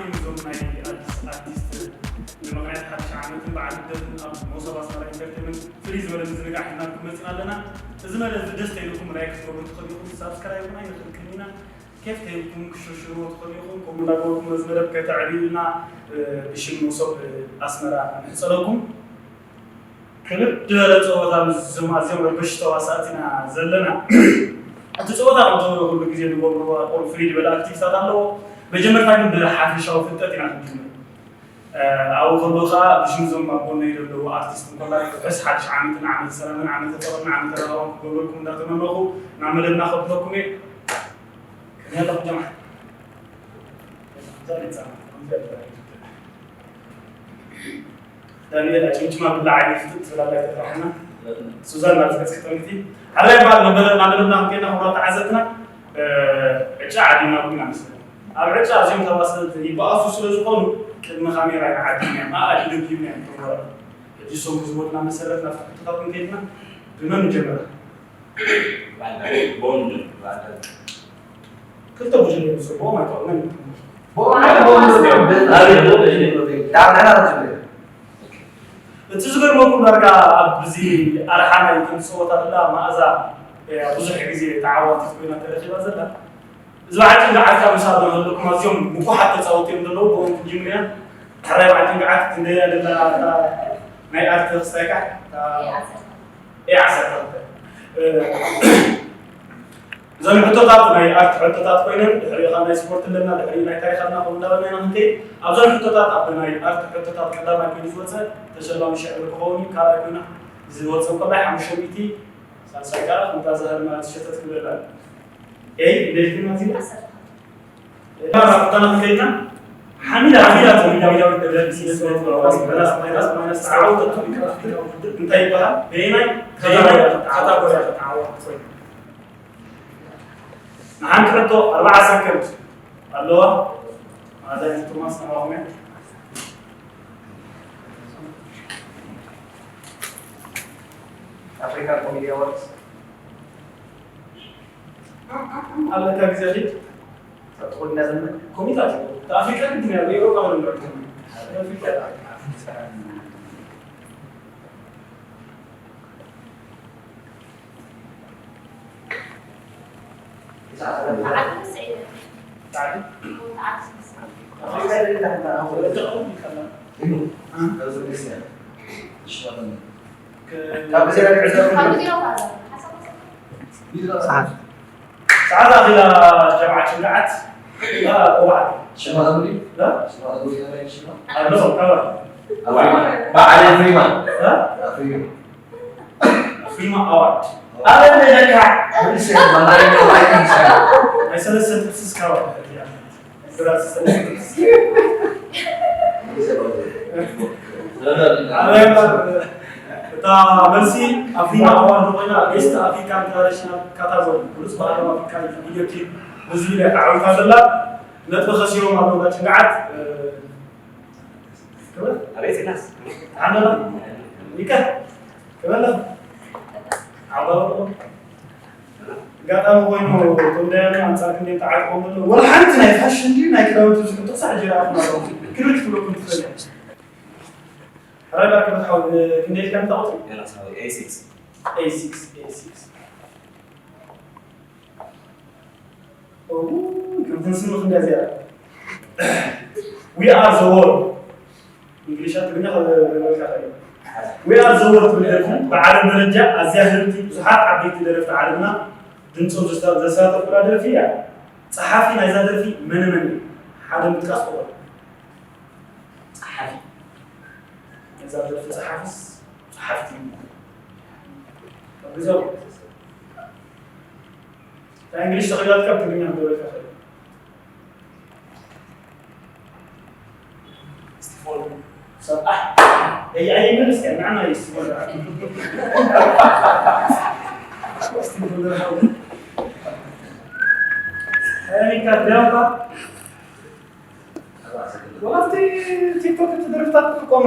እዞም ናይ ኣዲስ ኣርቲስት ንምኽንያት ሓድሽ ዓመትን በዓል ልደትን ኣብ መሶብ ኣስመራ ኢንተርቴይመንት ፍልይ ዝበለ ምዝንጋዕ ሒዝናልኩም መፂና ኣለና። እዚ መደብ እዚ ደስ ተይልኩም ላይክ ክትገብሩ ትኽእሉ ኢኹም፣ ሳብስክራይብ እውን ኣይንኽልክልን ኢና። ኬፍ ተይልኩም ክሽርሽርዎ ትኽእሉ ኢኹም። ከምኡ እንዳገበርኩም ነዚ መደብ ከተዕብዩልና ብሽም መሶብ ኣስመራ ንሕፀለኩም። ክብድ ዝበለ ፀወታ ምስ እዞም ኣዝዮም ረበሽቲ ተዋሳእቲ ኢና ዘለና። እቲ ፀወታ ከም ዝበሎ ኩሉ ግዜ ንገብሮ ኣብኡ ፍልይ ዝበለ ኣክቲቪታት ኣለዎ። መጀመርታ ግን ብሓፈሻዊ ፍልጠት ኢና ክንጅምር። ኣብኡ ከሎ ከዓ ብሽም እዞም ኣብ ጎነይ ዘለዉ ኣርቲስት እንኮላይ ርሑስ ሓድሽ ዓመትን ዓመተ ሰላምን ዓመተ ፍቕርን ዓመተ ራህዋን ክገብረልኩም እንዳተመነኹ ናብ መደብና ከብለኩም እየ። ከመይ ኣለኹም ጀማዓ? ዳንኤል ኣጨምጭማ ብላ ዓይነት ፍጥጥ ትብል ኣላ ኣይተፍርሓና። ሱዛን ናብ ዝገጽ ክጠምቲ ሓላይ በዓል መበለ ናብ መደብና ክንከይድና ክብራ ተዓዘብትና ዕጫ ዓዲና ቡና መስለ ኣብ ዕጫ እዚኦም ተዋሰልቲ ይበኣሱ ስለ ዝኾኑ ቅድሚ ካሜራ ኢና ዓዲና እዮም ኣኣዲዶ ሂብና እዮም ተምሃሮ። ሕጂ እሶም ብዝበሉና መሰረት ናብቲ ሕቶታት ክንከይድና ብመን ንጀምር? ክልተ ጉጅለ እዮም ዝስርሑ ማለት እዩ። መን እዩ? ዳርዳር ዝብል። እቲ ዝገርመኩም ዳርጋ ኣብዚ ኣርሓ ናይ ከም ዝፀወታ ዘላ መኣዛ እያ ብዙሕ ግዜ ተዓዋቲት ኮይና ተረኺባ ዘላ። እዚ በዓል ጭንጋዓት ካብ ምሳብ ዘለኩም ኣዝዮም ንቁሓት ተፃወቲ እዮም ዘለዉ። ብኦም ክንጅምር ኢና። ሕራይ በዓል ጭንጋዓት ክንደያ ደላ እታ ናይ ኣርት ክስታይካ? እታ ኤ ዓሰርተ ክልተ። እዘን ሕቶታት ናይ ኣርት ሕቶታት ኮይነን ድሕሪኡ ካብ ናይ ስፖርት ኣለና ድሕሪኡ ናይ ታሪኻትና ከምኡ እንዳበልና ኢና ክንከይድ። ኣብዘን ሕቶታት ኣብ ናይ ኣርት ሕቶታት ቀዳማይ ኮይኑ ዝወፀ ተሸላሚ ሽዕብር ክኸውን እዩ። ካልኣይ ኮይና ዝወፀ እንኮላይ ሓሙሽተ ሚእቲ ሳልሳይ ከዓ ከምታ ዛህር ማለት ሸተት ክብለላ ኤይ እንደልክና ዚና ራፍታና ከይና ሓሚዳ ሓሚዳ ተሚዳ ሚዳ ደብረ ሲስ ማይናስ ማይናስ ተዓወተቱ። እንታይ ይበሃል? በየናይ ካታጎሪ ተዓወት? ንሓንቲ ሕቶ ኣርባዓ ሰከንድ ኣለዋ። ኣዛኝ ቶማስ ተማኹም እያ። ኣፍሪካ ኮሜዲ ኣዋርድስ ኣለካ ግዜ ኺድ ትኹልና ዘመን ኮሚታት እዩ። ኣፍሪካ ግን ኣብ ኤውሮጳ ነው የሚኖሩት። ኣፍሪካ ሰዓት ኣኺላ ጀምዓ ጭንግዓት። እባዕ ሽማ ኣምሪ ሽማ ኣምሪ ሽማ ኣሎ። በዓል ፍሪማ ፍሪማ ኣዋርድ ኣበይ ነካ? ናይ ሰለስተ ጥብሲ እስካብ እታ መልሲ ኣፍሪማ ኣዋርድ ኮይና ቤስት ኣፍሪካን ትራዲሽናል ካታጎሪ ብሉፅ ባህላዊ ኣፍሪካን ቪድዮ ክሊፕ ብዝብል እያ ተዓዊታ ዘላ። ነጥቢ ከሲሮም ኣለዉ ጭንግዓት። ክብረት ኣቤት ኢናስ ዓመላ ይከ ክበለ ዓባበቆ ኣጋጣሚ ኮይኑ ቶም ዳያኑ ኣንጻር ክንደይ ተዓጥቆም ዘለዉ ወላ ሓንቲ ናይ ፋሽን ድዩ ናይ ክዳውንቲ ዝሕቶ ክሳዕ ሕጂ ይረኣኹም ኣለኹ። ክብሪ ክትብለኩም ትኽእል እያ። ሕራይ ባርክ መትሓው ክንደይ ኢልካ ምታወት? ኤ ሲክስ ኤ ሲክስ። ከምተን ስምኽ እንዳ እዚኣ We are the world። እንግሊሻ ትግርኛ ከበልካ ኸ We are the world ትብል ደርፊ ብዓለም ደረጃ ኣዝያ ህብቲ ብዙሓት ዓበይቲ ደረፍቲ ዓለምና ድምፆም ዘሳተፉላ ደርፊ እያ። ፀሓፊ ናይዛ ደርፊ መነ መን እዩ? ሓደ ምጥቃስ ክኾን ፀሓፊ ናይዛ ደርፊ ፀሓፍስ ፀሓፍቲ ግዜው እንታይ እንግሊሽ ተኽእላትካ ብትግርኛ ክገብረልካ ኽእል ስቲፎን ሰብኣሕ እያየ መልስ ከ ንዓና እዩ ስቲፎን ስቲፎን ሪካ ድራማ ወላቲ ቲክቶክ ትደርፍታት ትቆም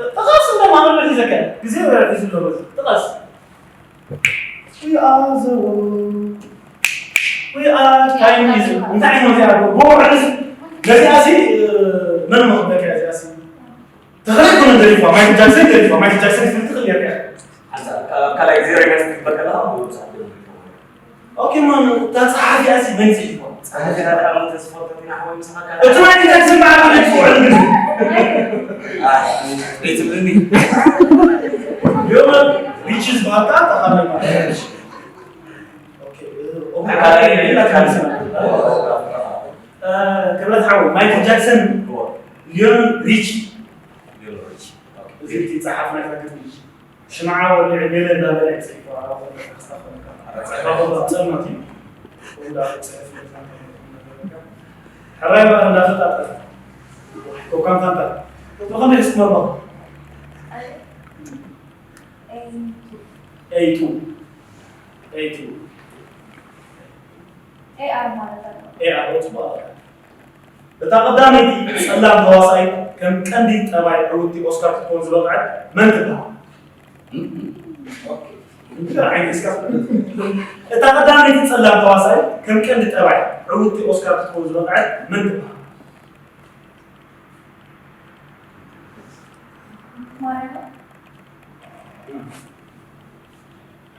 ጠቐስ እንደማለት ዘከ ግዜ ሒዙ ኣሎ ጥቐስ We are the world. We are time is እንታይ ነው እዚኣ? ብውዕልስ ነዚኣሲ መን መኽበልካ እዚኣሲ? ተኸለይ ኮነ ደሪፋ፣ ማይክል ጃክሰን ደሪፋ፣ ማይክል ጃክሰን ትፈልጥ ትኽእል እያ። ሓንሳብ ካብ ካልኣይ ግዜ ሪመክስ ክትግበር ከለኻ ብብዙሓት እዮም ዝርከቡ። ኦኬ ማን፣ እታ ጸሓፊኣ ሲ መን ጽሒፍዋ? ጸሓፊ ናታ ኣመተ ስፖርት ኢና ሓወይ ምሳኻ ካልኣይ እቲ ማይክል ጃክሰን በዓል ቤት ውዕል ግን። ኣይ፣ ቤት ትብልኒ። ሊዮነል ሪቺ ዝበሃል ከዓ ተኻላሚ ማለት እዩ። ኦኬ፣ ኦኬ፣ ካልኣይ ሌላ ትመልስና። እ፣ ክብረት ሓወይ፣ ማይክል ጃክሰን፣ ሊዮነል ሪቺ። ሊዮነል ሪቺ። ኦኬ። እዚ እቲ ጸሓፊ ናይታ ግጥሚ። ሽምዓ ወሊዑ ሜለ እንዳበለ እዩ ጽሒፉ። ኣብ ኣኽርካ ክስታፍ ኮንካ። ኣብ ጸልማት እዩ። ወይ እንዳበለ ጽሑፍ መጽናዕቲ ነገርካ። ሕራይ እምበኣር እንዳፈጣጠረ። ኮካን ፋንታ። ብኸመይ እስኪ መርመሩ? ኤይ ቱ። ኤይ ቱ። ኤይ ኣር ማለት ኣሎ። ኤይ ኣር፣ ጽቡቕ ኣለካ። እታ ቀዳመይቲ ጸላም ተዋሳኢት ከም ቀንዲ ጠባይ ዕውትቲ ኦስካር ክትከውን ዝበቕዐት መን ትበሃል? እታ ቀዳመይቲ ጸላም ተዋሳኢት ከም ቀንዲ ጠባይ ዕውትቲ ኦስካር ክትከውን ዝበቕዐት መን ትበሃል? ማርያም።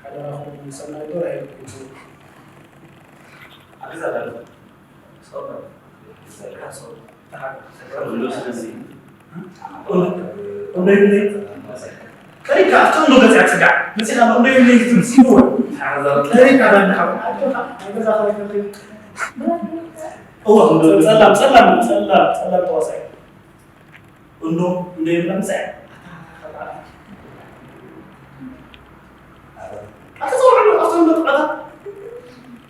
ሓደራኹም ሰናይ ዶር ኣይልኩም። ኣብ ገዛ ዳሎ። ጾም። ዘርካ ጾም። ተሓ-፣ ጸሎት ስለዚ። እንዶ ይብለይ። ቀሪብካ ኣብቲ እንዶ ገጽ ያጽጋዕ። መጺኻ እንዶ ይብለይ ትብል ሲሉ። ቀሪብካ ዳንዳ ሓው። ኣጆኻ፣ ኣብ ገዛ ኸሪብካ። እወ፣ ጸላም፣ ጸላም፣ ጸላም፣ ጸላም ተዋሳኢ። እንዶ፣ እንዶ ይብላ ምሳይ። ኣታ ጸውዕሉ፣ ኣብቶም መጥቃዕታ።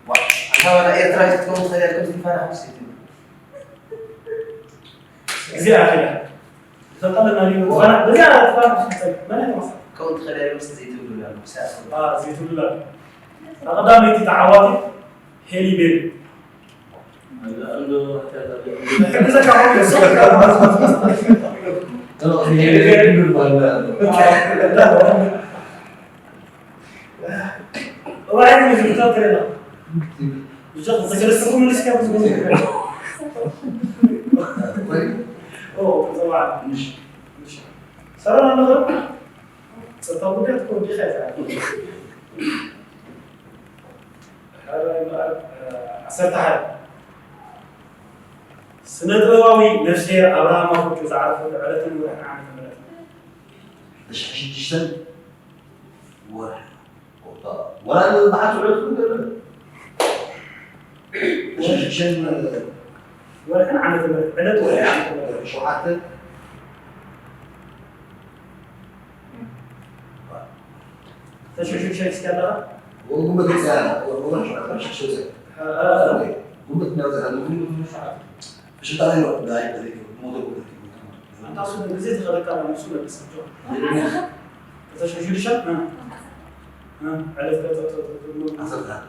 ዋ፣ ኣታ ዋላ ኤርትራዊት ክትከውን ትኽእል እያ፣ ከም ስቲፋና ሓውስ እዩ። ግዜ ኣኺላ። ተጠለና ዲዩ? ፋና፣ በዚያ ፋና ሓውስ ትጸልእ። መን እያ ተማሳ? ክትከውን ትኽእል እያ፣ ምስ ዘይትብሉ ኣሎ፣ ኢሳያስ። አ፣ ዘይትብሉ ኣሎ። ተቐዳመይቲ ተዓዋቲት ሄሊ ቤሪ። ሰላም ኣለኹም። ጸጥታ ጉዳይ ትኮን ዲኻ እዛ? ሓደ እምበኣር፣ እ፣ ዓሰርተ ሓደ። ስነ ጥበባዊ ነፍስሄር ኣብርሃም ኣፈወርቂ ዝዓረፈሉ ዕለትን ወርሕን ዓመተ ምህረትን። ተሽሕን ሽዱሽተን ወርሒ። ወላ በዓል ዕለት እውን ገለ። ተሽሕን ሽዱሽተን ወርሕን ዓመተ ምህረት፣ ዕለት ወርሒ ዓመተ ምህረት። ሸውዓተ። ተሽሕን ሽዱሽተን እስኪ ኣለኻ? ወጉመት ወፅያ፣ ወጉመት ሸውዓተ፣ ተሽሕን ሽዱሽተን። አ፣ አ፣ አ። ጉመት እናወፅያ፣ ጉመት ሸውዓተ። ሽታ ላይ ነው፣ ላይ፣ ሞተር ጉመት። ኣንታ እሱ ግዜ ተኸለካ ነው፣ እሱ መልስ። ተሽሕን ሽዱሽተን? እ፣ እ፣ ዕለት ከ-፣ ከ-፣ ከ-፣ ከ-፣ ዓሰርተ ሓደ።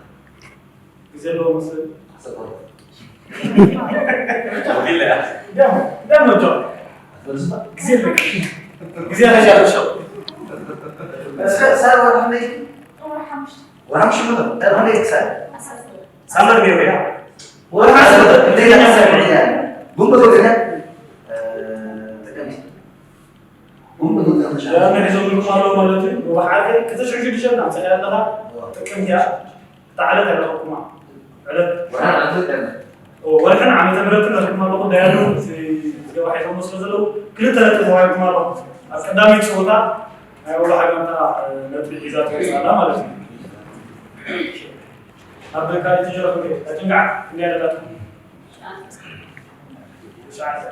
ግዜ ኣለዎ መስል። ዓሰርተ ሓደ። ደሞ፣ ደሞ ጆ። ግዜ ኣለካ። ግዜ ኣለካ። እስከ፣ ሳር ወርሒ መይ? ወርሒ ሓሙሽተ። ወርሒ ሓሙሽተ መቶ? ወርሒ መይ ክሳር? ሳመር ቢሮ፣ ያ። ወርሒ ሓሙሽተ መቶ? እንደኛ ሳር፣ ያ። ጉንበት ወርሒ፣ ያ። እ፣ ጥቅምቲ። ያ፣ ምሒዞምልኩም ኣለዉ ማለት እዩ። ወርሒ ዓርከይ፣ ክልተ ሽሕን ሽዱሽተን ኣምጺእካዮ ኣለኻ። ጥቅምቲ እያ። እታ ዕለት ኣይረኸብኩማ። ዕለት። ወርሕን ዓመተ ምህረትን ረኺብኩም ኣለኹም። ዳያኑ እቲ፣ እቲ ገባ ሒዞሞ ስለ ዘለዉ፣ ክልተ ነጥቢ ተዋሂብኩም ኣለኹም። ኣብ ቀዳመይቲ ጸወታ ናይ ወላሓ ጋንታ፣ እ፣ ነጥቢ ሒዛ ትወጽእ ኣላ ማለት እዩ። ኣብ ካልኣይቲ ዙርያ ክንደይ? ኣይትንግዓት፣ ክንደይ ኣለታትኩም? ትሽዓተ።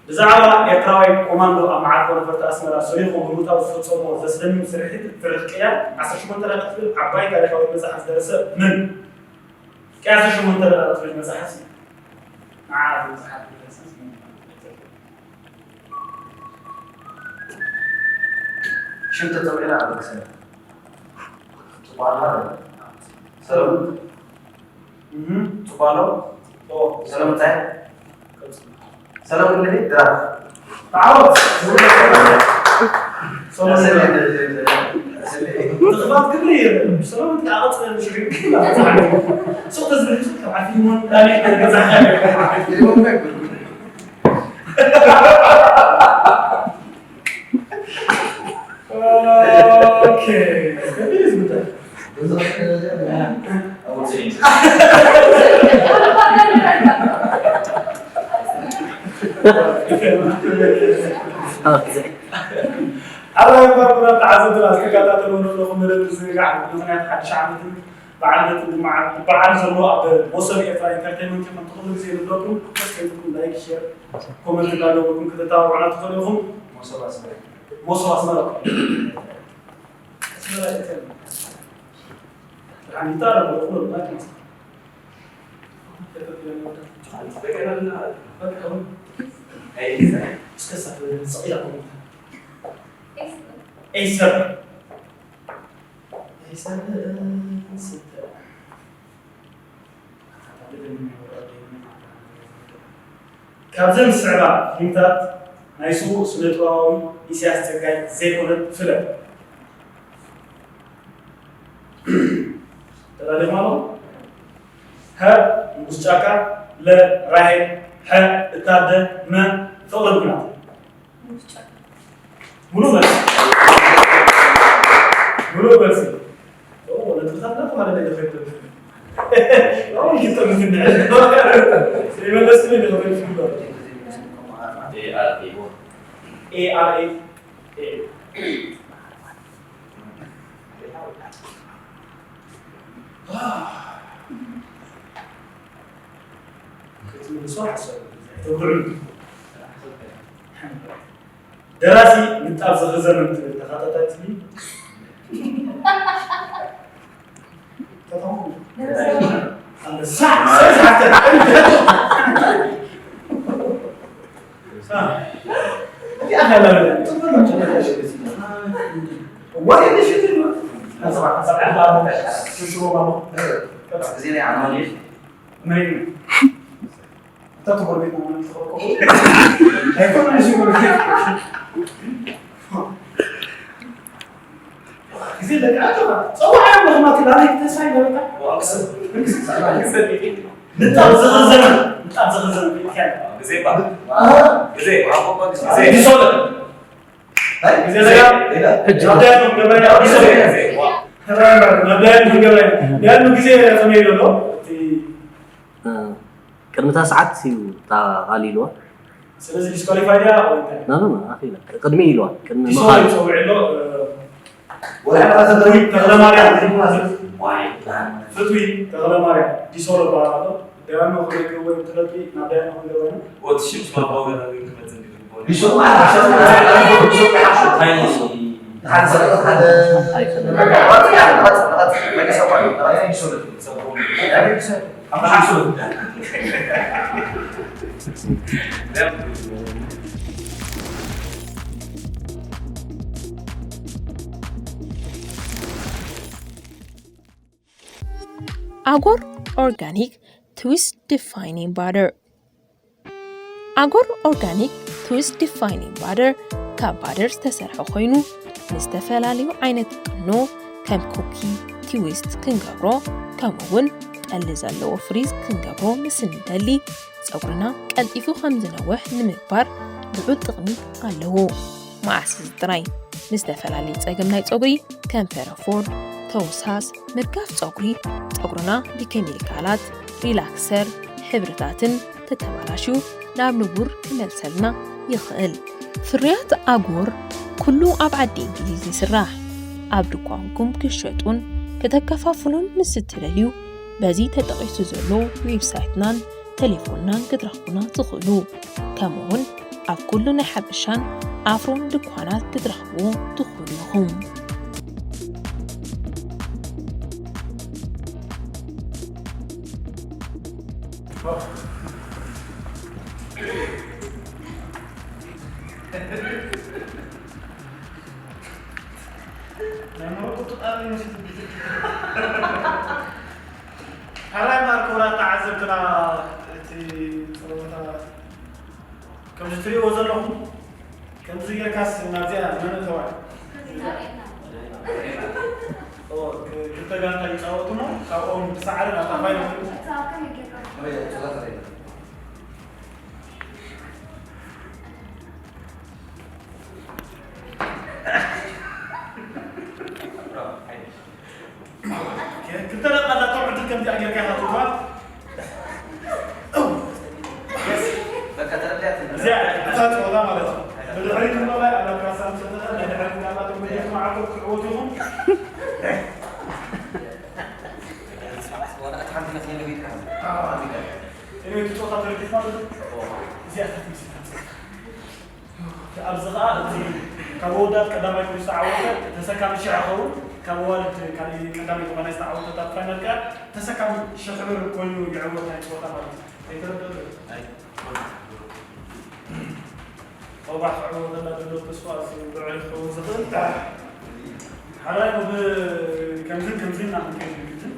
ብዛዕባ ኤርትራዊ ኮማንዶ ኣብ መዓርፎ ነፈርቲ ኣስመራ ሰሪቑ ብምእታው ዝፈጸሞ ዘስደምም ስርሒት ፍርሒ ቅያ ዓሰርተ ሸሞንተ ደቂቕ ትብል ዓባይ ታሪኻዊት መጽሓፍ ዝደረሰ መን? ቅያ ዓሰርተ ሸሞንተ ደቂቕ ትብል መጽሓፍ ንዓ ዝመጽሓፍ ዝደረሰ መን? ሽም ተጸዊዕና ኣብ ርእስና። ጽቡቕ ኣልሃ ሰለሙን። እህ። ጽቡቕ ኣሎ። ኦ፣ ሰላም እንታይ? ሰላም እንግዲህ ድራር። ዓወት። ሰላም። ሰላም። ምኽፋት ግብሪ የለን። ብሰላም ትቃቐጽ ሽግር ግን ሱቕ ተዝብል ሱቕ ካብ ዓፊሞን ዳኒ ገዛ ኦኬ። ኣራይ ባርኩና ተዓዘብትና ዝተከታተልዎ ዘለኹም መደብ ዝዝርጋሕ ብምኽንያት ሓድሽ ዓመትን በዓል ነቲ ድማ በዓል ዘሎ ኣብ መሶብ ኤርትራ ኢንተርቴይንመንት ኢኹም። እቲ ኩሉ ግዜ ንብለኩም፣ ሪኩዌስት ከይትኩም ላይክ፣ ሼር፣ ኮመንት እንዳገበርኩም ክትተባብዑና ትኽእሉ ኢኹም። መሶብ ኣስመራ። መሶብ ኣስመራ። ኣስመራ ኢንተርቴይንመንት። ደሓን ይጣረ፣ ኩሉ ማለት ነው። እስከ ሳት ስቕ ኢላ ኮመንት። ኤሰር። ኤሰር ስተ። ካብዘን ዝስዕባ ፊልምታት ናይ ስዉእ ስነ-ጥበባዊ ኢሳያስ ጸጋይ ዘይኮነት ፍለጥ። ተዳሊኹም ኣለኹም? ሀ፣ ንጉስ ጫካ፣ ለ፣ ራሄል፣ ሐ፣ እታደ፣ መ፣ ፍቕሪ ብኩናት። ሙሉእ መልሲ። ሙሉእ መልሲ። ኦ፣ ነጥብታት እናተባህለ ናይ ዝኸይድ ዘሎ። ኦ፣ ይጠምት እንድሕር። ዘይመለስክልኝ ንኽእል ይብሎ። ኤ ኣር ኤ። ኤ። ክትምልሶ ሓሳብ ኣይተውድዑ። ደራሲ ንጣብ ዝኽዘመን ትብል ተኸታታሊ ፊልም። ተተኸኹ። ኣንበሳ፣ ሰይ ዝሓፍተ። እዚኣ ኸላ በለ። ጽቡቅ ነው። ወሬ ልሽት ነው። ግዜ ናይ ዓማኒ። መን እዩ? እታ ትኾር ቤት ነው ማለት ተኸብቆ። ኣይኮነን እሱ ጎረቤት። ግዜ ለቃ ጸዋዓ ነው ማለት ላይክ ተሳይ ለቃ። ንጣብ ዝኽዘን፣ ንጣብ ዝኽዘን። ግዜ ባ። ግዜ፣ ግዜ። ዲሶለ። ግዜ ለቃ። ሕጂ። ናብዳያ ነው ገበያ ዲሶለ። ናብዳያ ነው ገበያ። ያን ግዜ ተመይሎ ነው። እቲ እ፣ ቅድሚ እታ ሰዓት እዩ እታ ቃል ኢልዋ። ስለዚ ዲስኳሊፋይ ድያ ወይ እንታይ? ኖ፣ ኖ፣ ኖ፣ ኣኺላ። ቅድሚ ኢልዋ፣ ቅድሚ ዲሶ ምኻድ። ይጸውዕ ኣሎ፣ እ፣ ወላ ፍትዊ ተኽለማርያም። ፍትዊ ተኽለማርያም ዲሶ ይበሃል ኣሎ። ዳያኖ ክነግር ወይ ትፈልጢ፣ ናብ ዳያኖ ክንገባ ኢና። ወዲ ሽም ስማ ባውገር ክመጽእ እንዲሉ። ኣጎር ኦርጋኒክ ትዊስት ዲፋይኒንግ ባተር። ኣጎር ኦርጋኒክ ትዊስት ዲፋይኒንግ ባተር ካብ ባተር ዝተሰርሐ ኮይኑ፣ ንዝተፈላለዩ ዓይነት ቁኖ ከም ኩኪ፣ ትዊስት ክንገብሮ፣ ከምኡ እውን ጠሊ ዘለዎ ፍሪዝ ክንገብሮ ምስ እንደሊ፣ ጸጉርና ቀልጢፉ ከም ዝነውሕ ንምግባር ልዑል ጥቕሚ ኣለዎ። መዓስ እዚ ጥራይ፣ ንዝተፈላለየ ጸገም ናይ ጸጉሪ ከም ፈረፎር፣ ተውሳስ፣ ምርጋፍ ጸጉሪ፣ ጸጉርና ብኬሚካላት፣ ሪላክሰር፣ ሕብርታትን ተተባላሽዩ ናብ ንቡር ክመልሰልና ይኽእል። ፍርያት ኣጎር ኩሉ ኣብ ዓዲ እንግሊዝ ይስራሕ። ኣብ ድኳንኩም ክሸጡን ከተከፋፍሉን ምስ እትደልዩ፣ በዚ ተጠቒሱ ዘሎ ዌብሳይትናን ቴሌፎንናን ክትረኽቡና ትኽእሉ። ከምኡውን ኣብ ኩሉ ናይ ሓበሻን ኣፍሮን ድኳናት ክትረኽብዎ ትኽእሉ ኢኹም። ናይ ሞሮኮ ጡጣ ይመስል። ሕራይ ማርኮ፣ ተዓዘብትና እቲ ጸወታ ከምዚ ትሪእዎ ዘለኹም፣ ከምዚ ጌርካስ ናብዚኣ መን እተዋ? ክልተ ጋንታ ይጻወቱ እሞ ካብኦም ብሳዕሪ ናብታ ፋይናል ክልተ ደቂቃ እዛ ዕድል ከምዚኣ ጌርካ ኢኻ ትወሃብ። እዚኣ እታ ጸወታ ማለት እዩ። ብድሕሪት እሞ ናይ ኣላ ካሳ ምስ እተኸለ ናይ ድሕሪት ጋንታ ትምልሱ መዓልቲ ክትዕወቱ ኢኹም። Anyway፣ እቲ ጸወታ ተረዲእካ ማለት እዩ። እዚኣ እታ ትምስል ኣብዚ ኸኣ እቲ ካብ ኣወዳት ቀዳማይ ኮይኑ ዝተዓወተ ተሰካሚ ሽሕ ይኸውን። ካብ ኣዋልድ ካልእ ቀዳማይ ዝኾነ ዝተዓወተ ኣብ ፋይናል ከኣ ተሰካሚ ሽሕ ብር ኮይኑ ይዕወት ናይ ጸወታ ማለት እዩ። ኣይተረድኦ ዶ? ኣይ፣ ኦባሕ ክዕወተላ ዘሎ ተስፋ ኣዝዩ ልዑል ክኸውን ዝኽእል። ሓራይ ብ-፣ ከምዝን ከምዝን ኢና ክንከይድ ንግድን።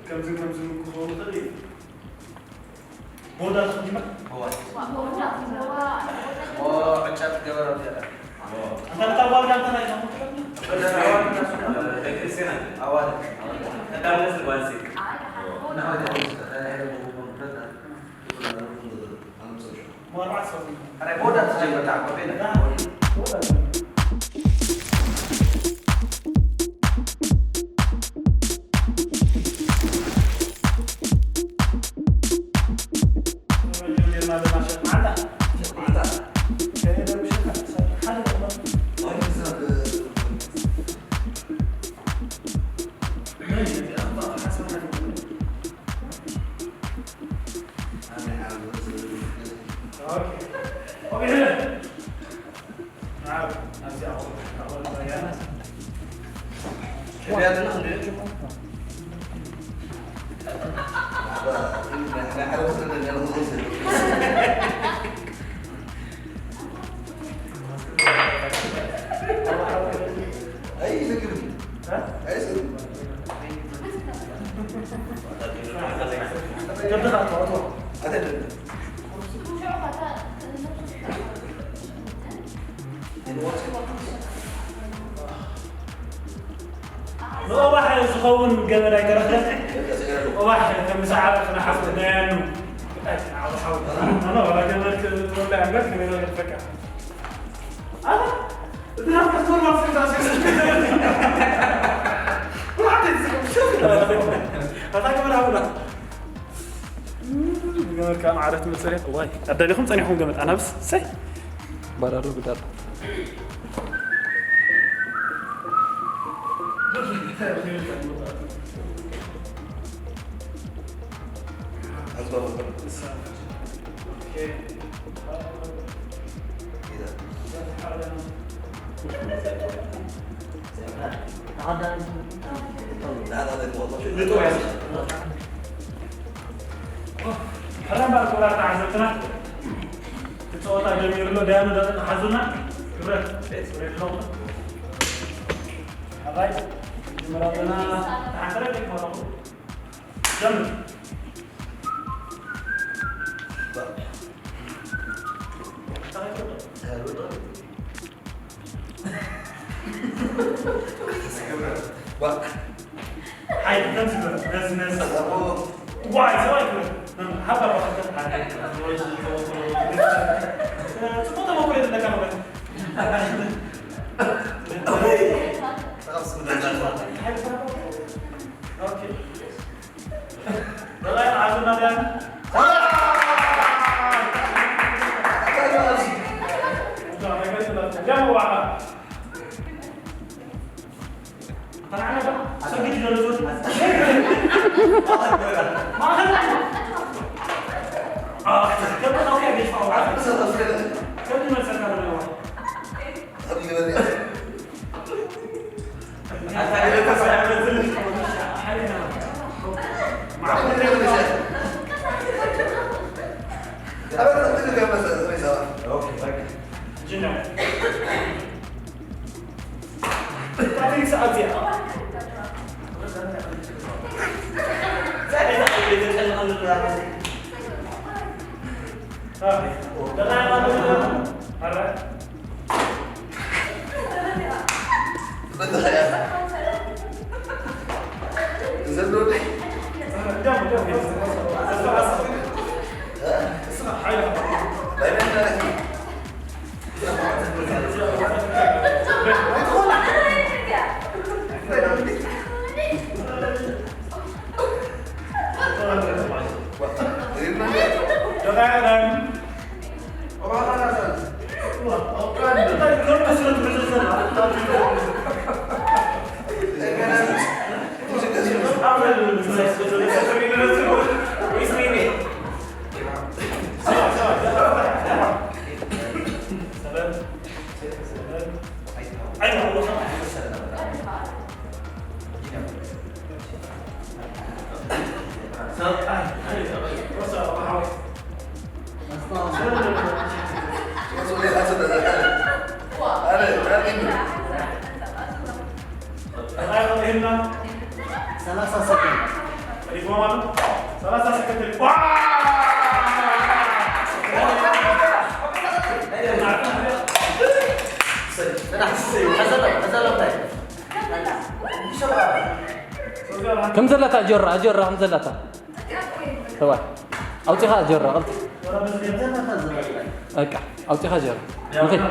ከምዝን ከምዝን ክኸውን ይኽእል እዩ። ቦዳ ትኹን ይመ-፣ እዋ። እዋ፣ እዋ፣ እዋ። ኦ፣ ዕጫ ትገበር ኣብ ገለ። እዋ። ኣንታ ነታ ጓል ጋር እንታይ ነው? ደቂ ኣንስትዮ ናት። ኣዋልድ። ቀዳም ገጽ ጓል ሴት። ኣይ፣ ኣይ፣ ኣይ። ኣረ፣ ቦዳ ትጀምር፣ ታ፣ ኮፒ፣ ዳ፣ ቦዳ። ንኦባሕ ዝኸውን ገመድ ኣይተረኽበን። ኦባሕ ከም ዝዓረፍ ንሓፍት ናይ ኣኑ። ኣነ ዋላ ገመድ ክወልዕ እምበር ከመይ ዝበለ በቃ። ኣታ፣ እቲ ናብ ፓስፖርት ማስክ ታስክ። ብርሃን ተዝስከም፣ ሸፍ ይላል። ኣታ ገመድ ሃቡና። ገመድ ከዓ ማዕረ ትመፅእ እያ። ዋይ፣ ኣዳሊኹም ፀኒሕኩም ገመድ። ኣናብስ፣ ሰይ። ባራዶ ብዳር። ሕራም በል ክቡራት ተዓዘብትና፣ እቲ ጸወታ ጀሚሩ ኣሎ። ደያኑ ደቂ ሓዙና። ክብረት ቤት ክብረት ኣለኹም። ኣባይ፣ መጀመርያ ገና ተሓንተረ ደቂ ኣለኹም። ጀምር። ሓይሊ ከም ዝገበረ ነዚ ነዚ ዋይ ሰብኣይ ክብረት ሓባ ባኸተ ሓደ ጽቡቅ ተመክሮ ዘለካ ማለት ኦኬ። ሰላሳ ሰከንድ። ሰላሳ ሰከንድ። ከም ዘለታ ጀራ ጀራ ከም ዘለታ ተዋ ኣውፂኻ ጀራ ቅልጥ በቃ ኣውፂኻ ጀራ ንኺድ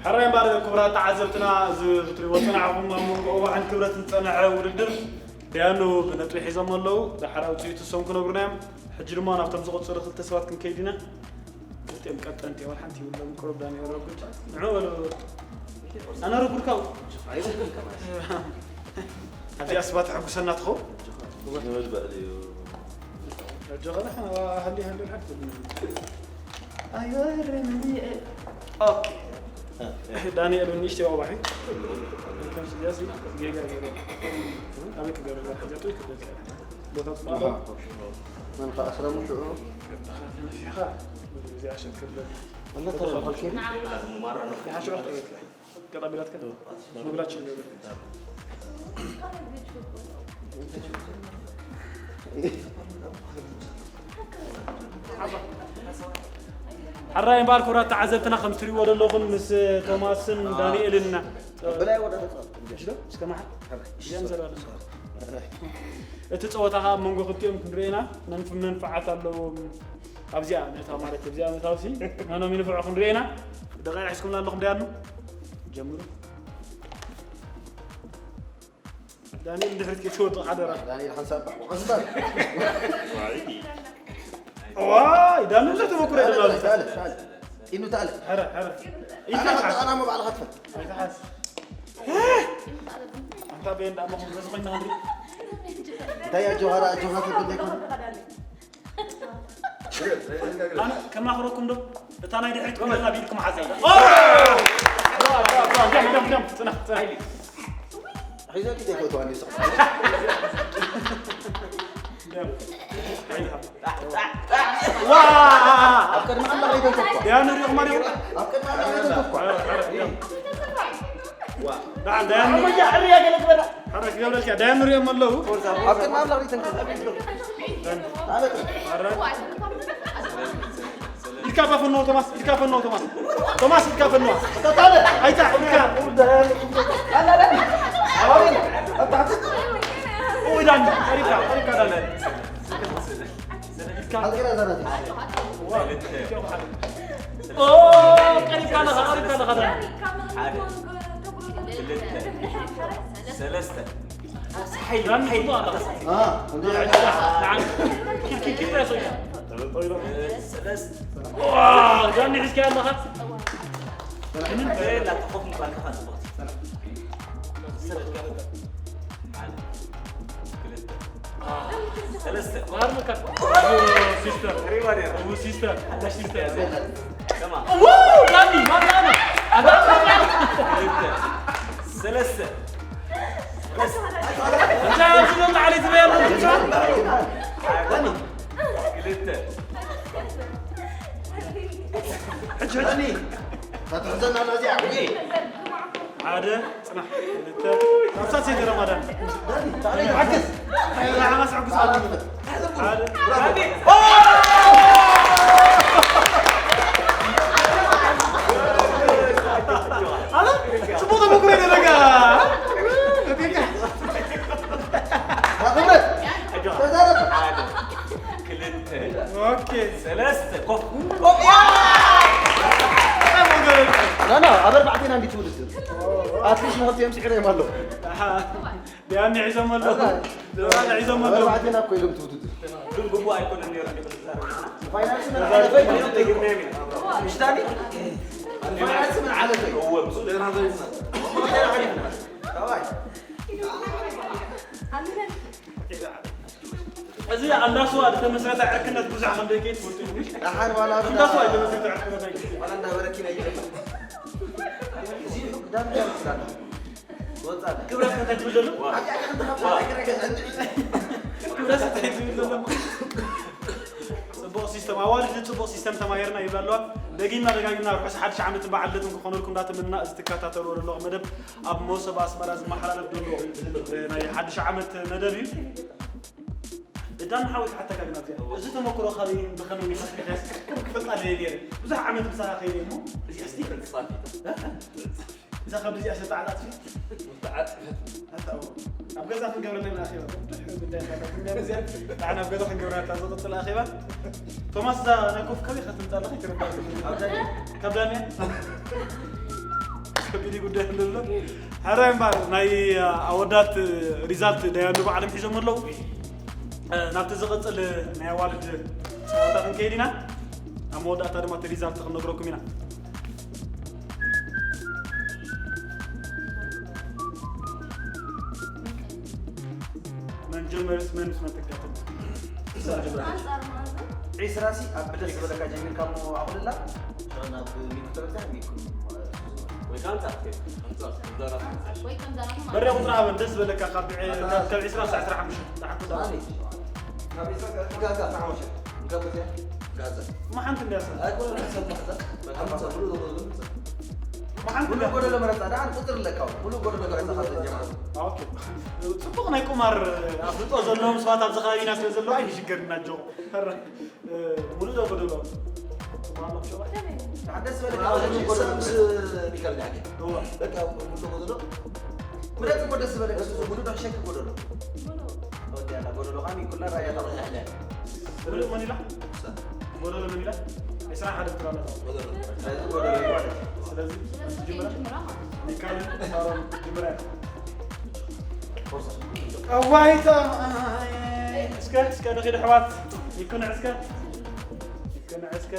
ሕራይ እምበኣር ክቡራት ተዓዘብትና፣ እዚ ክትሪእዎ ዝጸናሕኩም ኣብ መንጎ ኦባሕን ክብረትን ዝጸንሐ ውድድር ዳያኑ ብነጥቢ ሒዞም ኣለዉ። ዳሕራይ ውጽኢቱ እሶም ክነግሩና እዮም። ሕጂ ድማ ናብቶም ዝቕጽሉ ክልተ ሰባት ክንከይድ ኢና። ክልቲኦም ቀጠንቲ እዮም፣ ሓንቲ ይብሎም ቅሩብ ዳኒ ረጉድ። ንዑ በሉ። ኣነ ረጉድ ካብኡ። ኣብዚኣ ስባት ተሐጉሰና ትኸውን። ንመድበእል እዩ። ኣጆኻ ደሓን፣ ሃሊ፣ ሃሊ፣ ሃሊ። ኣይወርም እየ። ኦኬ። ዳንኤል ንእሽተይ ኣባሒ። ከም ስያሲ ጌጋ ገይሩ። ኣበይ ክገብር እዛ ሓጃቱ ይክደል። ቦታ ጽቡቕ። ኣሃ። መን ከኣ ስለ ሙሽዑ? ተነፊሕኻ። እዚኣ ሸት ክብለኒ። እነ ተረፈ ኬሪ? ይሓሸ ወቅት ቤት ላይ። ቀጣ ቢላትከ? መብላት ችግር የለም። ሕራይ እምበኣር ክቡራት ተዓዘብትና፣ ከም ትሪእዎ ዘለኹም ምስ ቶማስን ዳንኤልን እና ብላይ ወደ ተጻፍ። እሺ ዶ? እስከ መሓል። እሺ፣ እዚኣ እንዘራለን። እቲ ጸወታ ኸኣ ኣብ መንጎ ክልቲኦም ክንርኢ ኢና። መንፍ-፣ መንፍዓት ኣለዎም። ኣብዚኣ ነታ ማለት ኣብዚኣ መታወሲ ናኖም ይንፍዑ ክንርኢ ኢና። ደቃይቕ ሒዝኩምና ኣለኹም ዳያኑ። ጀምሩ። ዳንኤል ድሕሪት ከይትወድቕ ሓደራ። ዳንኤል ሓንሳብ ባዕ ወቐስታ። ዋይ፣ ዳንኤል ብዙሕ ተመኩሮ እዩ ተኣለ፣ ዘሎ። ተኣለ፣ ተኣለ። ኢኑ ተኣለ። ሐረ፣ ሐረ። ኣነ ኢልካ ከጣና ሞ ባዕልኻ ትፈል። ኣይትሓዝ። ኣንታ በየን ደኣ መኹም በዚ ኮይንና ክንርኢ። እንታይ ኣጆኻ ደኣ፣ ኣጆኻ ትብል ዘይኮነ? ኣነ ከማኽረኩም ዶ? እታ ናይ ድሕሪት ኮይና ናብ ኢድኩም ሓዘ። ደም፣ ደም፣ ደም፣ ጽናሕ፣ ጽናሕ። ሒዘ ጊዜ ፈትዋ እንዲ ስቕ። ደም። ዋ! ኣብ ቅድሚ ኣምላኽ ኣይተንኮኳ። ደያኑ ሪእኹማ ዲኹም? ኣብ ቅድሚ ኣምላኽ ኣይተንኮኳ። ዋ። ደዓ፣ ደያኑ። ኣሞ ጃዕሪ ያገለግበና። ሓረክ ገብረልካ፣ ደያኑ ሪኦም ኣለዉ። ኣብ ቅድሚ ኣምላኽ ኣይተንኮኳ። ማለት ነው። ሓረክ። ኢድካ ባፈኖ ቶማስ፣ ኢድካ ፈኖ ቶማስ። ቶማስ ኢድካ ፈኖ። ተታለ። ኣይታ ኢድካ። ኣላ፣ ኣላ። ኣባሪ። ኣታሕት። ኦይ ዳኒ፣ ቀሪብካ፣ ቀሪብካ ዳኒ። ኢድካ። ኣልቂራ ዘናቲ። ኦ፣ ቀሪብካ ኣለኻ፣ ቀሪብካ ኣለኻ ዳኒ። ሓደ። ክልተ። ሰለስተ። ዳኒ፣ ጽቡቕ ኣለኻ። አ፣ እንዴ። ንዓን ኪድ፣ ኪድ፣ ኪድ፣ ኪድ፣ ኪድ። ዋ፣ ዳኒ ሒዝካዮ ኣለኻ። ምንም ዘይላ ተኾፍ ምባል ከኻ ጽቡቕ። ሰለስተ። ክልተ። ሰለስተ። ዋርመካ። ሲስተር። ሪባን እያ። እቡ ሲስተር። ሓዳሽ ሲስተር። ከማ። ው! ዳኒ፣ ማን ዳኒ? ኣዳም። ክልተ። ሰለስተ። ሰለስተ። እንታ ኣብዚ ዘሎ ዓሊ ዝበያ ኣሎ። ክልተ። ሕጂ፣ ሕጂ። ታትሕዘና ናዚኣ። ሓደ፣ ጽናሕ፣ ክልተ፣ ሳልሳይ ረማዳን። ሓግዝ። ሓማስ ሕጉስ ኣለ። ሓደ፣ ኣለ፣ ጽቡቕ ተመኩሮ ደረጋ። ተዛረብ። ሓደ፣ ክልተ፣ ኦኬ። ሰለስተ፣ ኮፍ። ና፣ ና፣ ኣብ ኣርባዕቴና እንዲ ትውድድር። ኣትሊስት ንኽልቲኦም ስዒረዮም ኣለዉ። ኣሓ። ቢያኒ ሒዞም ኣለዉ። ኣታ። ዶራን ሒዞም ኣለዉ። ኣርባዕቴና እኮ ኢሎም ትውድድር። ግን ግቡእ ኣይኮነን ነይሩ እንዲ ክትዛረብ። ፋይናንስ ምን ዓለፈ? ምሽ ዳኒ? ፋይናንስ ምን ዓለፈ? እወ፣ ብዙ ዜና ዘሪፍና። ዳባይ። እዚ ኣንዳስዋ ዝተመስረተ ዕርክነት ብዙሕ ከም ደቂ ትፈልጡ እዩ። ምሽ? ደሓን ዋላ ኣንዳስዋ ዝተመስረተ ዕርክነት ኣይትፈልጡ። ዋላ እንዳበረኪና ይደፋ። እዚ ክዳን ክዳን ክዳን። ወጻ። ክብረት እንታይ ትብል ዘሎ? ክብረት እንታይ ትብል ዘሎ? ጽቡቕ ሲስተም፣ ኣዋልድ ጽቡቕ ሲስተም ተማሂርና ይብላ ኣለዋ። ደጊምና ደጋጊምና ርሑስ ሓድሽ ዓመትን በዓል ልደትን ክኾነልኩም እንዳተመንና፣ እዚ ትከታተልዎ ዘለኹም መደብ ኣብ መሶብ ኣስመራ ዝመሓላለፍ ዘሎ ናይ ሓድሽ ዓመት መደብ እዩ። እዳን ሓወይ ክሓተካ ግን ኣብዚኣ፣ እዚ ተመክሮ ካበይ ብኸመይ ይመጽእ? ከም ክፈልጣ ደልየ ነይረ። ብዙሕ ዓመት ምሳኻ ከይደ እሞ፣ እዚኣ እስቲ እዛ ካብ እዚኣ ዝተዓጣጥፊ? ተዓጥፈት። ኣታ፣ ኣብ ገዛ ክንገብረላ ኢና ኣኼባ። ብዙሕ ጉዳይ ኣለና። ክንገብር እዚኣ፣ ንዓና ኣብ ገዛ ክንገብረላ እታ ዝቕጽል ኣኼባ። ቶማስ፣ እዛ ናይ ኮፍ ካበይ ኢኻ ትምጻ ኣለኻ? ይትረዳ። ካብ ዳንኤል? ከቢድ ጉዳይ ኣለሎ። ሕራይ እምበኣር፣ ናይ ኣወዳት ሪዛልት ዳያኑ ባዕሎም ሒዞም ኣለዉ። ናብቲ ዝቕጽል ናይ ኣዋልድ ጸወታ ክንከይድ ኢና። ኣብ መወዳእታ ድማ እቲ ሪዛልት ክንነግረኩም ኢና። መን ጀመርስ መን ምስ መን ትጋጥም? ኣንጻር መኣዝን? ዒስራ ሲ ኣብ ደስ ዝበለካ ጀሚርካ እሞ ኣኹልላ። ናብ ሚኩ ተበልካ ሚኩ። ወይ ከኣ ኣንጻር ትከይድ። ኣንጻር፣ ኣንጻር። ወይ ከምዛ ናቱ ማለት በሪያ ቁጽሪ ሃበን ደስ ዝበለካ ካብ ዕ-፣ ካብ፣ ካብ ዒስራ ክሳዕ ዕስራ ሓሙሽተ። ደሓን ኩዳ። ማሊ? ካብ ዒስራ ክሳዕ ዕስራ ሓሙሽተ። ጋዛ። እማ ሓንቲ እንድያ ሰብ። ኣይኮነን፣ ሰብ ማሕዛ። ኣንጻር፣ ሙሉእ ደጎ ዝብል። እማ ሓንቲ ሙሉእ እንድያ። ጎደሎ መረጻ፣ ደሓን ቁጽሪ ኣለካ። ሙሉእ ጎደሎ መረጻ ካብ ዘጀመረ። ኦኬ። ጽቡቕ ናይ ቁማር ኣፍልጦ ዘለዎም ሰባት ኣብዚ ከባቢና ስለ ዘለዉ ኣይንሽገርን ኣጆኹም። ሙሉእ ዶ ጎደሎ? ደሓን ደስ ዝበለካ። ኣዎ፣ ሙሉእ ጎደሎ። ምስ ሚካኤል ዳሕኪ። እዋ። በቃ፣ ሙሉእ ጎደሎ። ምረጽ እኮ ደስ ዝበለካ፣ ሙሉእ ዶ ሸክ ጎደሎ? ሙሉእ። ወዲ ኣላ፣ ጎደሎ ካኒ ኩላ ራያ ታውቃለህ። ሙሉእ መን ኢላ? ጎደሎ መን ኢላ? ዒስራን ሓደን ትራላት። ጎደሎ። ስለዚ ጎደሎ ይባላል። ስለዚ ጀምራ። ጀምራ ማለት ነው። ሚካኤል ሳሮን ጀምራ። እዋይ፣ ታ-፣ እስከ፣ እስከ ንኺድ ኣሕዋት፣ ይኩን እስከ፣ ይኩን እስከ።